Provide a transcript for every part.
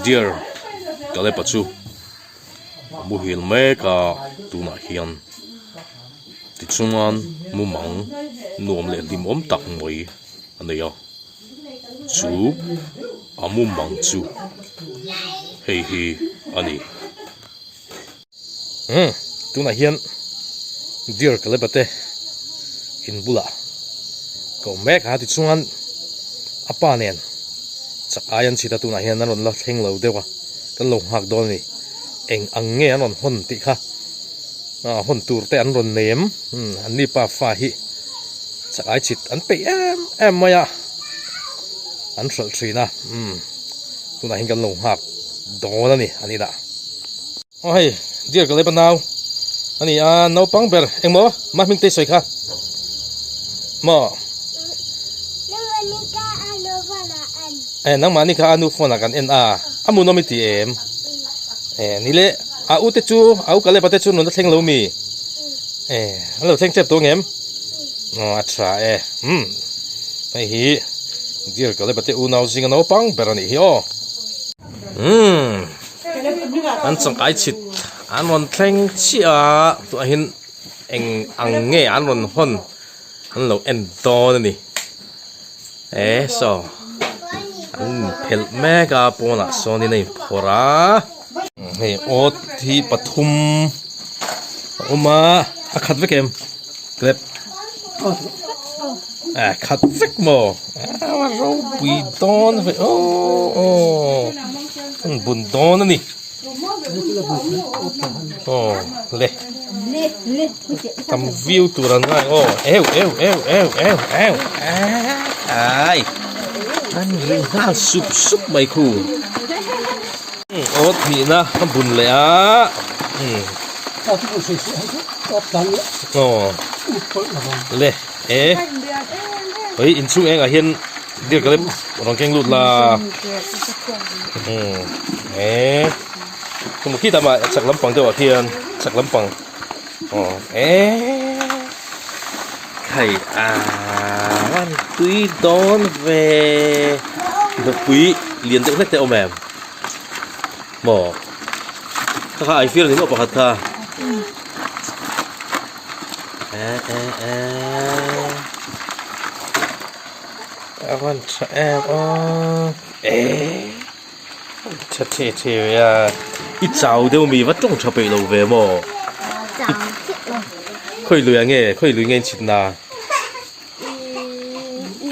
Dear Kalepa chu a muhil mek a tunah hian tichuan mumang nuam leh hlimawm tak mai a nei a chu a mumang chu hei hi a ni. Umm tunah hian deer Kaleba te in bulah ka awm mek a tichuan a pa nen chak ai an chhit a tunah hian an rawn la thleng lo deuh a kan lo nghak dawn a ni eng ang nge an rawn hawn tih kha ah hawn tur te an rawn nei em umm an ni pa fa hi chak ai chhit an peih em em mai a an hralh thin a umm tunah hian kan lo nghak dawn a ni an inah. Aw hei dear ka leiba nau a ni a naupang ber engmaw mah hming te i sawi kha maw e nangmahni kha a nu phone ah kan en a a hmuhnawm i ti em e ni le a u te chu a u ka leiba te chu nuna thleng lo mi e an lo thleng tep tawh ngem aw a tha e umm hei hi dear ka leiba te unau zinga naupang ber a nih hi aw. Umm an changkai chhit an rawn thleng chiah a tunah hian eng ang nge an rawn hawn an lo en dawn a ni e saw an inphelh mek a pawnah sawnin a inphawrh a hei awt hi pathum a awm a a khat vek em clap. A khat vek maw a ropui dawn ve aw aw an bun dawn a ni aw le tam view tur an ngai aw eu eu eu eu eu eu ai an ri nghal sup sup mai khu aw thihna a bun leh a aw le. E hei inchhung engah hian dear ka lem rawn keng lut la umm e tum khi tamah chak lampang deuhah khian chak lampang aw e hei a van tui dawn ve nupui lian deuh hlek te a awm em maw kha kha ai fir ni maw pakhat kha. A van tha em aw e tha the the ve a i chau deuh mi va tawng tha peih lo ve maw khawi lui ah nge khawi lui nge in chhit na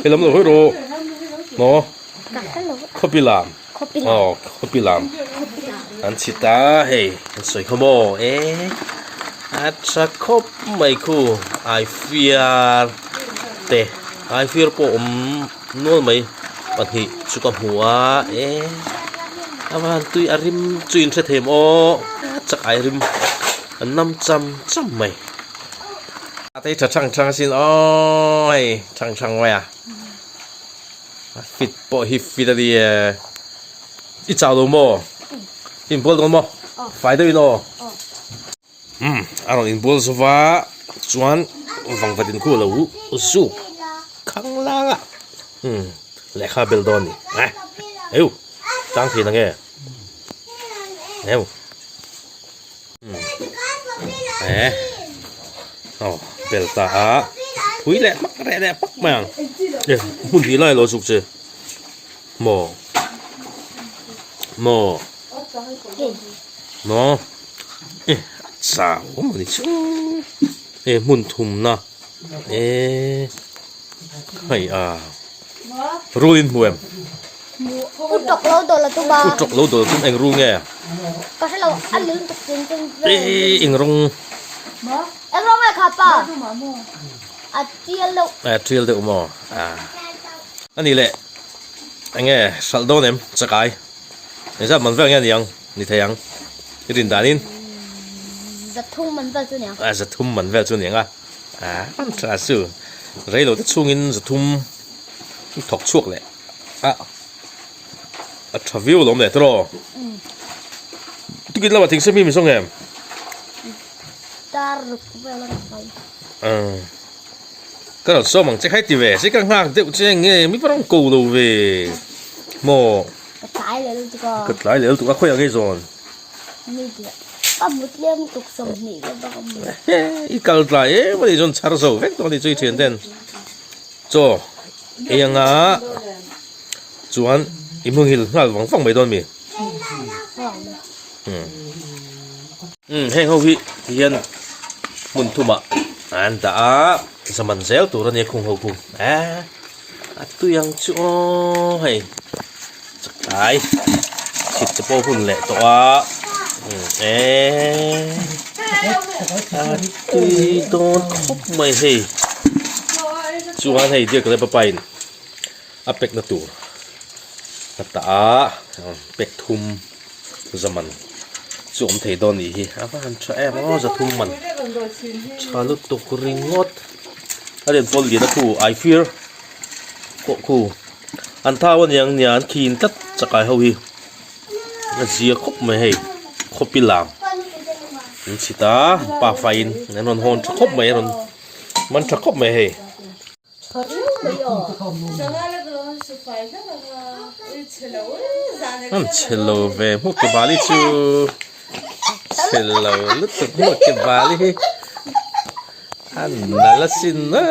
he lam lo hawi rawh maw khawpi lam aw khawpi lam an chhit a hei an sawi kha maw e a tha khawp mai khu ai fiar te ai fiar pawh awm nual mai pahnih chu ka hmu a e a van tui a rim chu in hre thei em aw chak ai rim an nam cham cham mai a te tha thang thang asin aw hei thang thang mai a. A fit pawh hi fit a ni e. I chau lo maw? I inbual dawn maw? Fai deuhin aw. Umm a rawn inbual zo va chuan vangvat in khu a lo zuk khang lang a. Umm lehkha a bel dawn a ni. Eu tang thei na nge? Eu. E aw bel ta a phui leh hmak reh leh hmak mai ang e hmun hnih lai lo zuk che maw maw maw e a chau awm a ni chu e hmun thumna e. Hei a rul in hmu em? U tawk lo dawl a tum a. U tawk lo dawl a tum eng rul nge? Ka hre lo a lung tuk tin tin vel. Ee eng rawng? Eng rawng nge kha pa? A tial deuh. A tial deuh maw? A ani leh eng nge hralh dawn em chakai? Engzat man vel nge ni ang? Ni thei ang. I rin danin? Zathum man vel chu ni ang. A zathum man vel chu ni ang a. A an tha chu reilo te chhungin zathum thawk chhuak leh a a tha viau alawm leh tawh aw tukin lamah thingse mi mi zawng em tar ruk vel a rawn kal ka rawn sawm ang che khai ti ve se ka nghak deuh che nge mi va rawn ko lo ve maw ka tlai. tlai leh lutuk a. Ka tlai leh lutuk a, khawiah ngei zawn? Ni tih a mut lem tuk 20 vel bak a mu. I kal tlai em a nih chuan chhar zo vek tawh a nih chu i thian ten. Chaw ei anga chuan i hmuhil nghal vang vang mai dawn mi? Umm heng ho hi ti hian hmun thumah an dah a zaman zel tur a nia khung ho khu eh a tui ang chu aw hei chakai chhit te pawh hun leh tawh a umm eh a tui dawn khawp mai hei chuan hei diak leh papa in a pack na tur a tah a pack thum zaman chu awm thei dawn nih hi a va han tha em aw za thum man tha lutuk ringawt a rian pawl lian a khu ai fir pawh khu an thau aniang nia an khin tlat chakai ho hi a zia khawp mai hei khawpi lam an chhit a pa faiin an rawn hawn tha khawp mai a rawn man tha khawp mai hei. An chhe lo ve hmuh ke bali chu chhe lo lutuk hmuh ke bali hi a nal asin a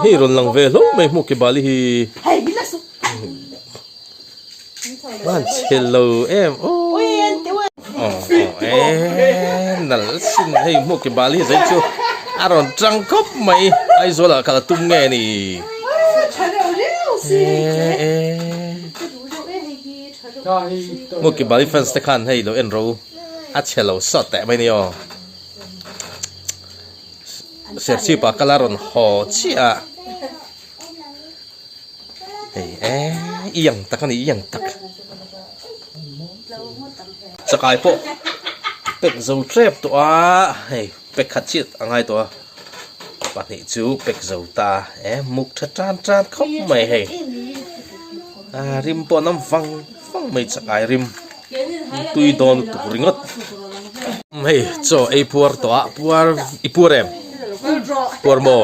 hei rawn lang ve hlauh mai hmuh ke bali hi an chhe lo em aw aw nal asin hei hmuh ke bali hi zai chu a rawn tang khawp mai Aizawl ah kal a tum nge ni hmuh ke bali fans te khan hei lo en ro a chhe lo sawt teh mai ni aw serchhip ah kal a rawn haw chiah a. Hei e i ang tak a ni i ang tak chakai pawh pack zo tep tawh a hei pack khat chiah a ngai tawh a pahnih chu pack zo ta e muk tha tan tan khawp mai hei a rim pawh a nam vang vang mai chakai rim tui dawn lutuk ringawt hei chaw ei puar tawh a puar i puar em puar maw.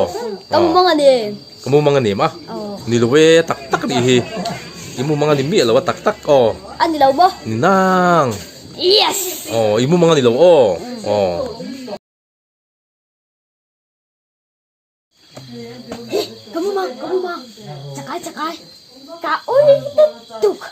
Ka mumang a ni ma? Ni lo e, tak tak a nih hi. I mumang a ni miah lo a tak tak aw. A ni lo maw? Ni nang. Yes! Aw, i mumang a ni lo aw. Aw. Ka mumang, ka mumang. Chakai, chakai. Ka ui tuk tuk.